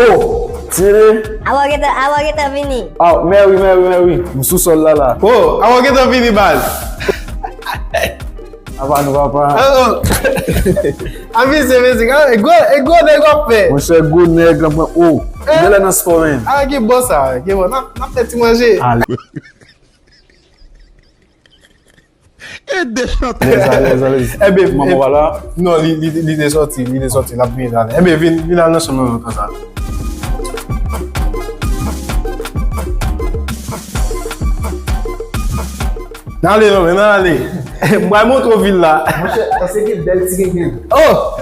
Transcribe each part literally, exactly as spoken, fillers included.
Oh, tire. Awa gentan, awa gentan vini. Ah, mèwi, mèwi, mèwi. M sou sòl la, la. Oh, awa gentan vini, baz. Apa nou, papa? Oh, oh. Avize, mesye. Ah, e gwo, e gwo nèg w ap fè. Monchè, gwo nèg, la, mwen, oh. Eh? Genlè nan spò, men. Ah, ki bon sa, ki bon. N ap, n ap fè ti manje. Ale. E de chantè. Alèz, alèz, alèz. Enben, manman, e, wala. Non, li, li, li te sòti, li te sòti, l ap vini talè. Enben, vin, vin al nan chanm nan konsa. N ale non, men n ale. M pral montre w vil la. Monchè, se ki bèl ti kenken. Oh!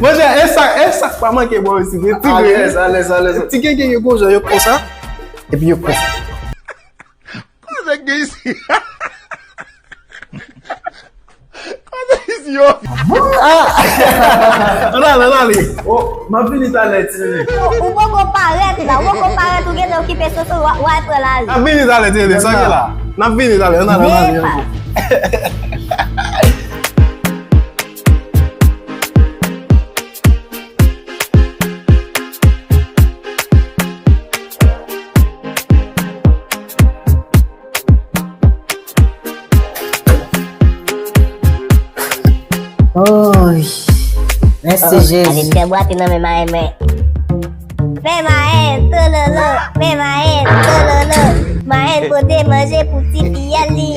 Monchè, e sa, e sa k pa manke bò isi, se ti grenn. Alèz, alèz, alèz. Ti kenken yo konsa, yo konsa. Epi yo konsa. Kote gen isi? Kote isi yo? Ah! Ann ale, ann ale. Oh, m ap vini talè, ti nene. Ou, ou poko parèt la, ou poko parèt, ou gentan okipe soso, w a, w a pran lari. N ap vini talè, ti nene, sa gen la. N ap vini talè, ann ale, ann ale. Epa. Oy, mèsi Jezi. Aleske bwate nan men mayen mwen. Men mayen, tololo, men mayen, tololo. Mayen pote manje pou ti fiyèl li.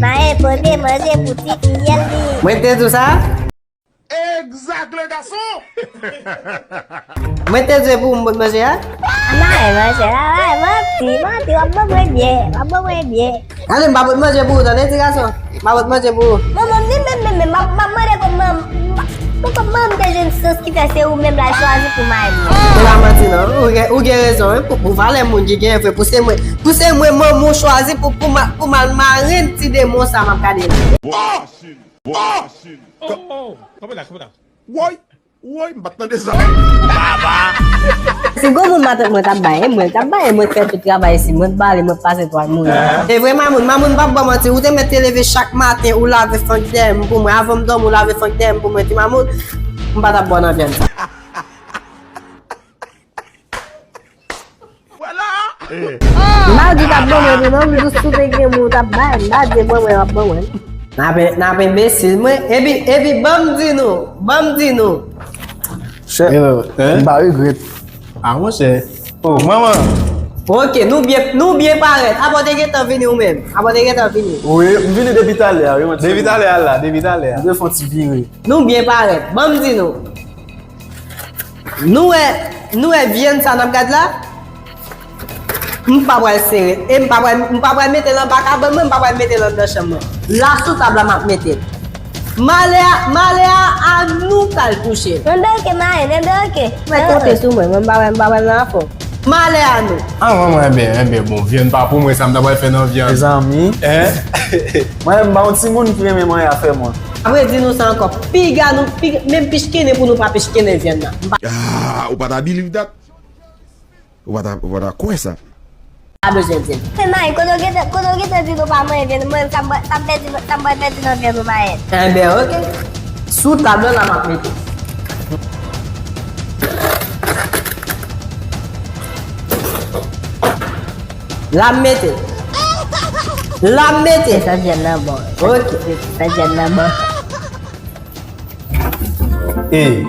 Mayen pote manje pou ti fiyèl li. Mwen te di w sa? Exact, le garçon! Mwen te di w pou m pot manje a? Mayen manje la, mayen manti, manti, w ap ban mwen byen, w ap ban mwen byen. Gade, m pa pot manje pou ou, tande, ti gason. M pa pot manje pou ou. Manman m ni menm, menm, menm, m ap, m ap mande kòman, m, m, m te jwenn sans ki fè se ou menm l al chwazi pou mayen mwen. Se pa manti, non. Ou gen, ou gen rezon, wi. Pou, pou valè moun ki gen, frè, pou se mwen, pou se mwen, manman w chwazi pou, pou ma-, pou m al marenn ti demon sa m ap gade la. Bò masin, bò masin. Oh, oh, kanpe la, kanpe la. Woy, woy, m pa t tande sa. Baba! Si gwo moun matant mwen t ap bay, e mwen t ap bay, e mwen t fè tout travay isi, mwen t bale, mwen t pase twal moun. Se vre, Mamoun, Mamoun, m p ap ba w manti, ou te mèt te leve chak maten, ou lave fank dèyè m pou mwen, avan m dòmi, ou lave fank dèyè m pou mwen, ti Mamoun, m pa t ap ba w nan vyann sa. M pa di w t ap ban mwen tou non, m jis sou te gen moun w t ap bay, m pa di ban mwen w ap ban mwen. N ap, n ap enbesil mwen, epi, epi ban m di nou, ban m di nou. Chè, m pa regrèt. Ah, monchè. Oh, manman. Ok, nou byen, nou byen parèt. Apa w te gentan vini ou menm? Apa w te gentan vini? Wi, m vini depi talè a, wi, mwen. Depi talè a la, depi talè a. M te fè yon ti vire. Nou byen parèt. Ban m di nou. Nou wè, nou wè vyann sa n ap gad la? M pa pral sere, e m pa pral, m pa pral mete l anba kabann mwen, m pa pral mete l anndan chanm mwen. La sou tab la m ap mete l. Malè a, malè a, a nou k al touche l. Mwen bèl ke mayen, mwen bèl ke. Mwen konte sou mwen, mwen m pa pral, m pa pral nan afè w. Malè a nou. Ah, mwen, mwen, enben, enben, bon, vyann pa pou mwen, sa m ta pral fè nan vyann? Mezanmi. Hein? Mwen, m pa yon timoun ki renmen manyen afè mwen. Apre di nou sa ankò, piga nou, piga, menm pichkene pou nou pa pichkene vyann nan. M pa Ah, ou pa ta believe that? Ou pa ta, ou pa ta kwè sa? Pa bezwen di l. Men mayen, kote w gentan, kote w gentan di nou pa manyen vyann, mwen, sa m, sa m pèdi, sa m pral pèdi nan vyann nou mayen. Enben, ok. Sou tab la, la m ap mete. La m mete. La m mete. Sa vyann nan bon. Ok. Sa vyann nan bon. Ey,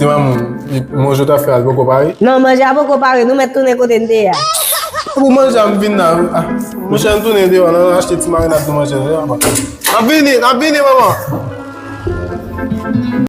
ti mamoun, manje w t ap fè a, l poko pare? Non, manje a poko pare, nou mèt tounen kote n te ye a. Pou manje a, m vin la. Ah, monchè, n tounen deyò, n al achte ti marinad pou manje a. N ap vini, n ap vini, manman.